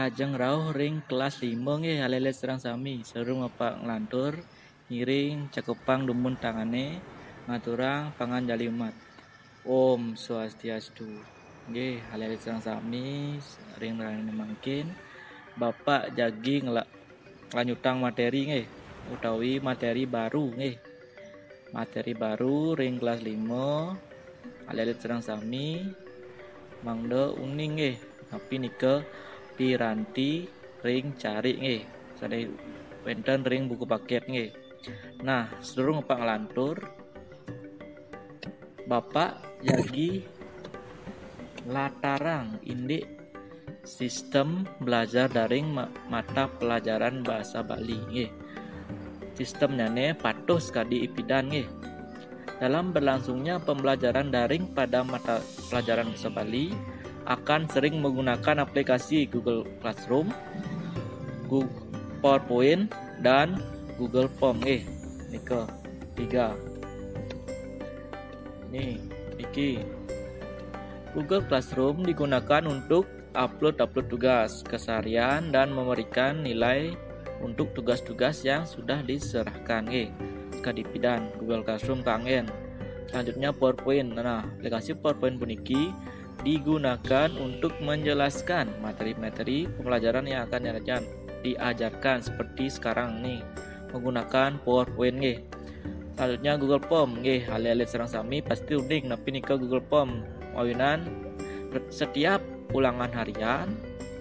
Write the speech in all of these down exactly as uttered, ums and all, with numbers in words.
Lajeng rauh ring kelas lima nggih, alit-alit sareng sami. Sadurung Bapak nglantur, ngiring cakepang dumun tangane, ngaturang panganjali umat. Om Swastiastu. Nggih, alit-alit sareng sami, ring rahina mangkin Bapak jagi ngela-, nglanjutang materi nggih, utawi materi baru nggih. Materi baru ring kelas lima, alit-alit sareng sami mangda uning nggih, napi nika piranti ring carik nggih, sane wenten ring buku paket nggih. Nah, sadurung Bapak nglantur, Bapak jagi latarang indik sistem belajar daring ma-, mata pelajaran bahasa Bali nggih. Sistemnyane patuh sakadi ipidan nggih. Dalam berlangsungnya pembelajaran daring pada mata pelajaran bahasa Bali akan sering menggunakan aplikasi Google Classroom, Google PowerPoint, dan Google Form nggih. Nika tiga. Nih, niki. Google Classroom digunakan untuk upload-upload tugas keseharian dan memberikan nilai untuk tugas-tugas yang sudah diserahkan. Nggih, sakadi pidan Google Classroom kanggen. Selanjutnya PowerPoint. Nah, aplikasi PowerPoint puniki digunakan untuk menjelaskan materi-materi pembelajaran yang akan diajar-, diajarkan seperti sekarang nih, menggunakan PowerPoint nggih. Selanjutnya Google Form nggih, alit-alit sareng sami pasti uning napi nika Google Form. Mawinan re-, setiap ulangan harian,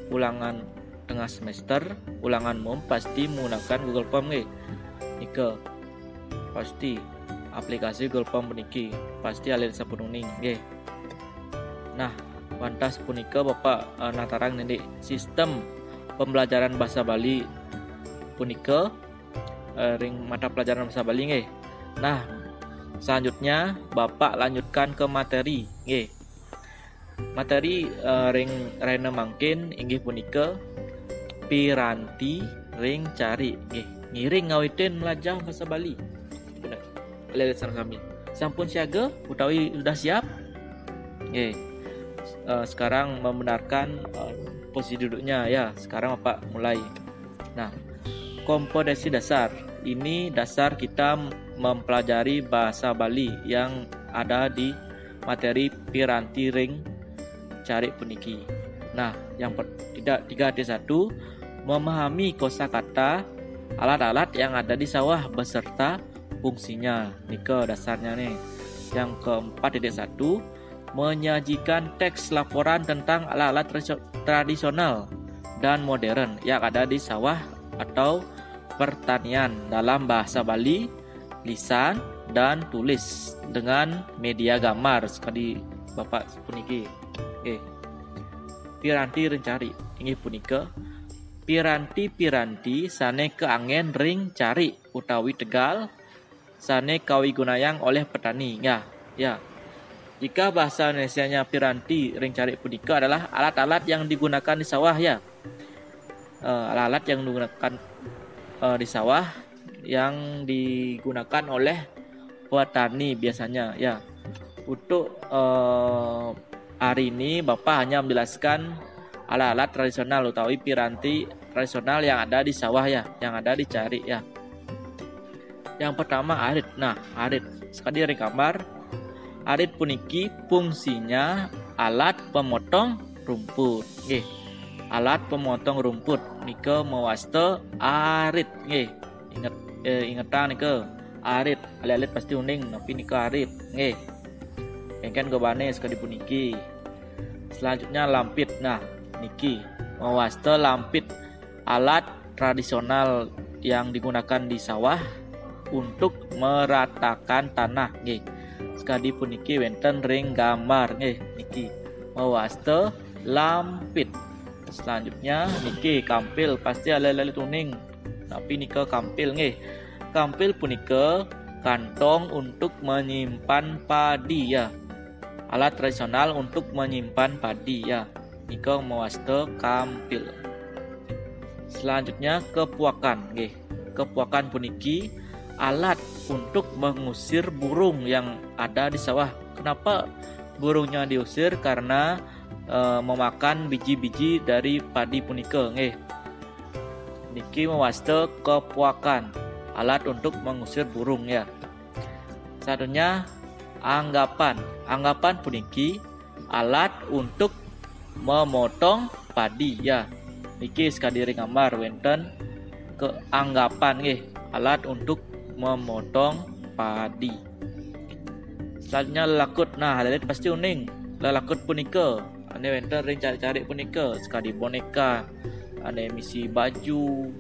ulangan tengah semester, ulangan mom pasti menggunakan Google Form nggih. Nika pasti aplikasi Google Form puniki pasti alit sampun uning nggih. Nah, wantah punika Bapak, eh, natarang indik sistem pembelajaran bahasa Bali punika, eh, ring mata pelajaran bahasa Bali nggih. Nah, selanjutnya Bapak lanjutkan ke materi nggih. Materi, eh, ring rahina mangkin inggih punika piranti ring carik nggih. Ngiring ngawitin mlajah bahasa Bali. Bener. Alit-alit sareng sami. Sampun siaga utawi sudah siap? Nggih. Eh, sekarang membenarkan, eh, posisi duduknya ya. Sekarang Bapak mulai. Nah, kompetensi dasar. Ini dasar kita mempelajari bahasa Bali yang ada di materi piranti ring carik puniki. Nah, yang per-, tidak, tiga titik satu, memahami kosakata alat-alat yang ada di sawah beserta fungsinya. Nika dasarnya nih. Yang keempat titik satu, menyajikan teks laporan tentang alat-alat tradisio-, tradisional dan modern yang ada di sawah atau pertanian dalam bahasa Bali, lisan, dan tulis dengan media gambar sakadi Bapak puniki. Nggih. Piranti ring carik inggih punika piranti-piranti sane kaanggen ring carik utawi tegal sane kawigunayang oleh petani. Ya, ya. Jika bahasa Indonesianya piranti ring carik punika adalah alat-alat yang digunakan di sawah, ya. Eh, alat-alat yang digunakan, eh, di sawah yang digunakan oleh petani biasanya, ya. Untuk, eh, hari ini Bapak hanya menjelaskan alat-alat tradisional utawi piranti tradisional yang ada di sawah, ya, yang ada di carik, ya. Yang pertama arit. Nah, arit. Sakadi ring gambar, arit puniki fungsinya alat pemotong rumput. Nggih. Alat pemotong rumput nika mawasta arit. Nggih. Inget, eh, ingetang nika arit. Alit-alit pasti uning napi nika arit. Nggih. Kengken gobane sakadi puniki. Selanjutnya lampit. Nah, niki mawasta lampit, alat tradisional yang digunakan di sawah untuk meratakan tanah nggih. Sakadi puniki wenten ring gambar nggih niki. Mawasta lampit. Selanjutnya niki kampil, pasti alit-alit uning. Napi nika kampil nggih. Kampil punika kantong untuk menyimpan padi ya. Alat tradisional untuk menyimpan padi ya. Nika mawasta kampil. Selanjutnya kepuakan nggih. Kepuakan puniki alat untuk mengusir burung yang ada di sawah. Kenapa burungnya diusir? Karena eh, memakan biji-biji dari padi punika, nggih. Niki mawasta kepuakan, alat untuk mengusir burung, ya. Selanjutnya, anggapan. Anggapan puniki alat untuk memotong padi, ya. Niki sakadi ring gambar wenten keanggapan, nggih, alat untuk memotong padi. Selanjutnya, lelakut. Nah, alit-alit pasti uning. Lelakut punika, ane wenten ring carik-carik punika, sakadi boneka, ane misi baju,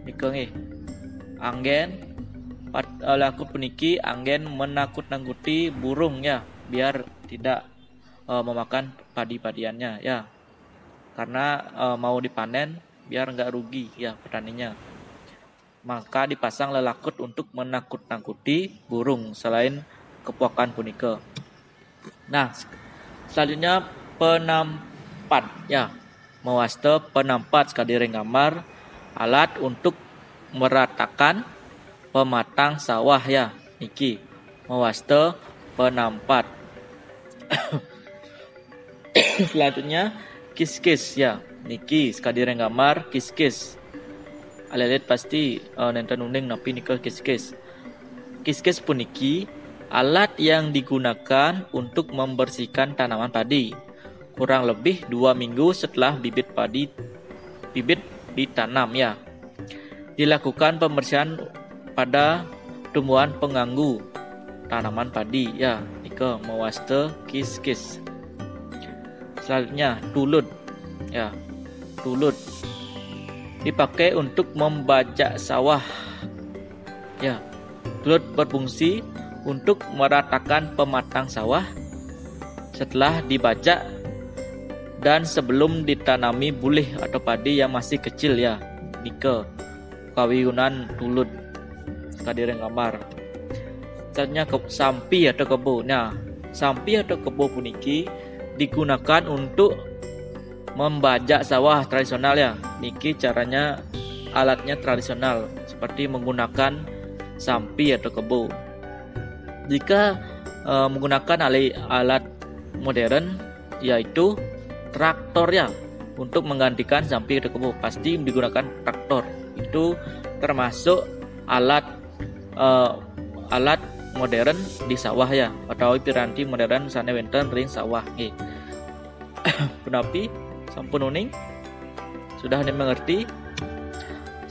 nika, nggih. Anggen, pat-, eh, lelakut puniki anggen menakut-nakuti burung, ya, biar tidak, eh, memakan padi-padiannya, ya. Karena, eh, mau dipanen, biar nggak rugi, ya, petaninya. Maka dipasang lelakut untuk menakut-nakuti burung selain kepuakan punika. Nah, selanjutnya, penampat, ya. Mawasta penampat, sakadi ring gambar, alat untuk meratakan pematang sawah, ya. Niki mawasta penampat. Selanjutnya, kiskis, ya. Niki sakadi ring gambar, kiskis. Alit-alit pasti, eh, nenten uning napi nika kiskis. Kiskis puniki alat yang digunakan untuk membersihkan tanaman padi. Kurang lebih dua minggu setelah bibit padi, bibit ditanam, ya. Dilakukan pembersihan pada tumbuhan pengganggu tanaman padi, ya. Nika mawasta kiskis. Selanjutnya, tulud, ya. Tulud dipakai untuk membajak sawah, ya. Tulud berfungsi untuk meratakan pematang sawah setelah dibajak dan sebelum ditanami bulih atau padi yang masih kecil, ya. Nika kawiunan tulud, sakadi ring gambar. Selanjutnya, ke-, sampi atau kebo. Nah, sampi atau kebo puniki digunakan untuk membajak sawah tradisional, ya. Niki caranya, alatnya tradisional, seperti menggunakan sampi atau kebo. Jika, eh, menggunakan ali-, alat modern, yaitu traktor, ya, untuk menggantikan sampi atau kebo, pasti digunakan traktor. Itu termasuk alat, eh, alat modern di sawah, ya, atau piranti modern sane wenten ring sawah, nggih. Punapi? Sampun uning? Sudah dimengerti?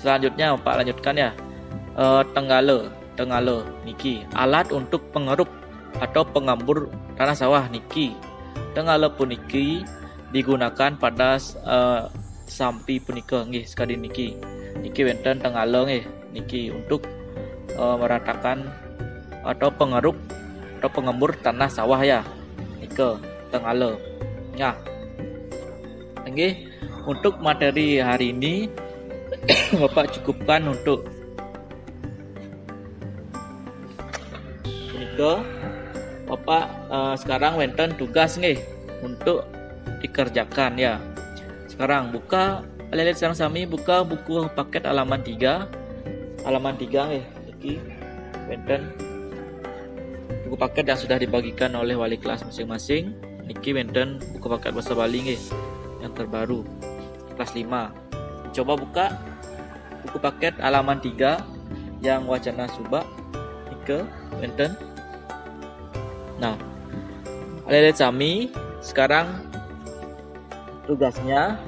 Selanjutnya, Bapak lanjutkan, ya. Eh, tenggala, tenggala niki alat untuk pengeruk atau pengambur tanah sawah niki. Tenggala puniki digunakan pada, eh, sampi punika, nggih, sakadi niki. Niki wenten tenggala, nggih, niki untuk, eh, meratakan atau pengeruk atau pengembur tanah sawah, ya. Nika tenggala. Nah, nggih, untuk materi hari ini Bapak cukupkan untuk punika. Bapak, eh, sekarang wenten tugas, nggih, untuk dikerjakan, ya. Sekarang buka, alit-alit sareng sami buka buku paket halaman tiga. Halaman tiga, nggih, niki wenten buku paket yang sudah dibagikan oleh wali kelas masing-masing. Niki wenten buku paket bahasa Bali, nggih, yang terbaru, kelas lima. Coba buka buku paket halaman tiga yang wacana suba, nika wenten. Nah, alit-alit sami, sekarang tugasnya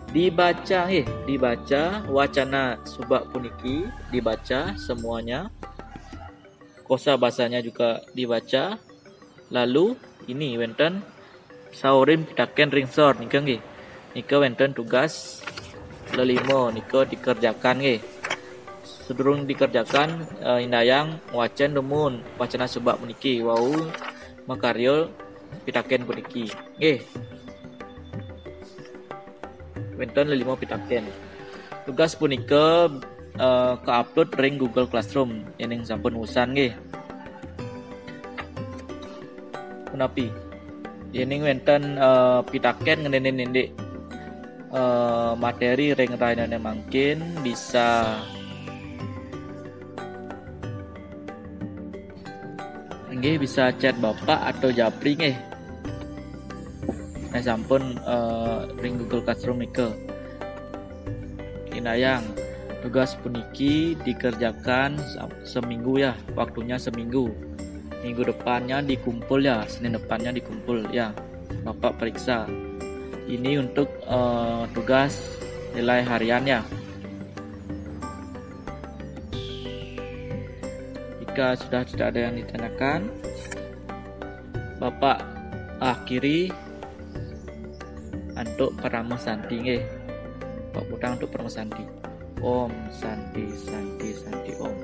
dibaca, eh, dibaca wacana suba puniki, dibaca semuanya. Kosa basanya juga dibaca. Lalu ini wenten saurin pitaken ring sor, nika, nggih. Nika wenten tugas lelima, nika dikerjakan, nggih. Sadurung dikerjakan, eh, indayang wacen dumun wacana suba puniki, wau makarya pitaken puniki, nggih. Wenten lelima pitaken. Tugas punika, eh, ka-upload ring Google Classroom, yening sampun wusan, nggih. Punapi? Yening wenten, eh, pitaken ngenenin indik, eh, materi ring rahinane mangkin, bisa, nggih, bisa chat Bapak atau Japri, nggih. Nah, sampun uh, ring Google Classroom nika. Kinayang, tugas puniki dikerjakan seminggu ya, waktunya seminggu. Minggu depannya dikumpul ya, Senin depannya dikumpul ya. Bapak periksa. Ini untuk uh, tugas nilai harian ya. Jika sudah tidak ada yang ditanyakan, Bapak akhiri untuk Parama Santi nggih. Bapak putang untuk Parama Santi. Om Santi, Santi, Santi, Om.